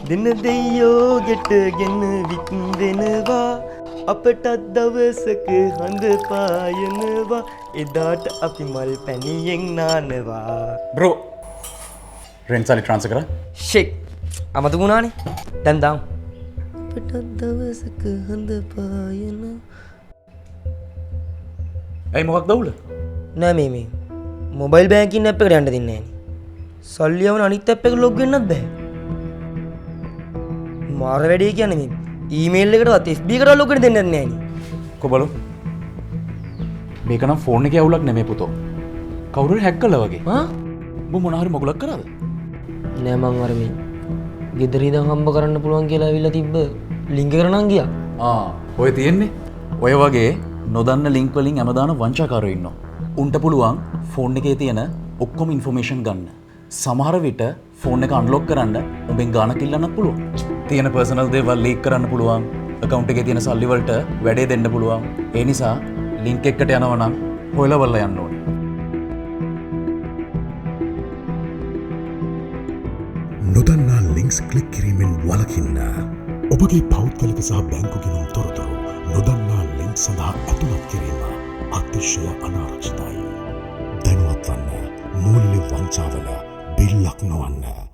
දෙන දෙයියෝ ගැටගෙන විත් වෙනවා. අපටත් දවසක හඳ පායනවා. එදාට අපි මල් පැණියෙන් නානවා. බ්‍රෝ, රෙන්ට් සල්ලි ට්‍රාන්ස්ෆර් කරා. ෂෙක්, අමතක වුණානේ. දැන් දාමු. අපටත් දවසක හඳ පායනවා. ඇයි, මොකක්ද අවුල? නෑ, මේ මේ මොබයිල් බෑන්කින් ඇප් එකට යන්න දෙන්නේ නෑනේ. සල්ලි යවන අනිත් ඇප් එකට ලොග් වෙන්නත් බෑ. මාර වැඩේ කියන්නේ මේ ඊමේල් එකටවත් FB එකටවත් ලොග් වෙන්න දෙන්නේ නෑනේ. කො බලමු. මේක නම් ෆෝන් එකේ අවුලක් නෙමෙයි පුතෝ. කවුරු හරි හැක් කළා වගේ. ආ? උඹ මොන හරි මගුලක් කරාද? නෑ, මං අර මේ ගෙදර ඉඳන් හම්බ කරන්න පුළුවන් කියලා ඇවිල්ලා තිබ්බ ලින්ක් එකට නම් ගියා. ආ, ඔය තියෙන්නේ. ඔය වගේ නොදන්න ලින්ක් වලින් හැමදාම වංචාකාරයෝ ඉන්නවා. උන්ට පුළුවන් ෆෝන් එකේ තියෙන ඔක්කොම ඉන්ෆර්මේෂන් ගන්න. සමහර විට ෆෝන් එක අන්ලොක් කරන්න උඹෙන් ගාණක් ඉල්ලන්නත් පුළුවන්. තියෙන පර්සනල් දේවල් ලීක් කරන්න පුළුවන්. ඇකවුන්ට් එකේ තියෙන සල්ලි වලට වැඩේ දෙන්න පුළුවන්. ඒ නිසා ලින්ක් එකකට යනවා නම් හොයලා බලලා යන්න ඕනේ. නොදන්නා ලින්ක්ස් ක්ලික් කිරීමෙන් වළකින්න. ඔබගේ පෞද්ගලික සහ බැංකු ගිණුම් තොරතුරු නොදන්නා ලින්ක් සඳහා ඇතුළත් කිරීම අතිශය අනාරක්ෂිතයි. දැනුවත් වන්න, මූල්‍ය වංචාවල බිල්ලක් නොවන්න.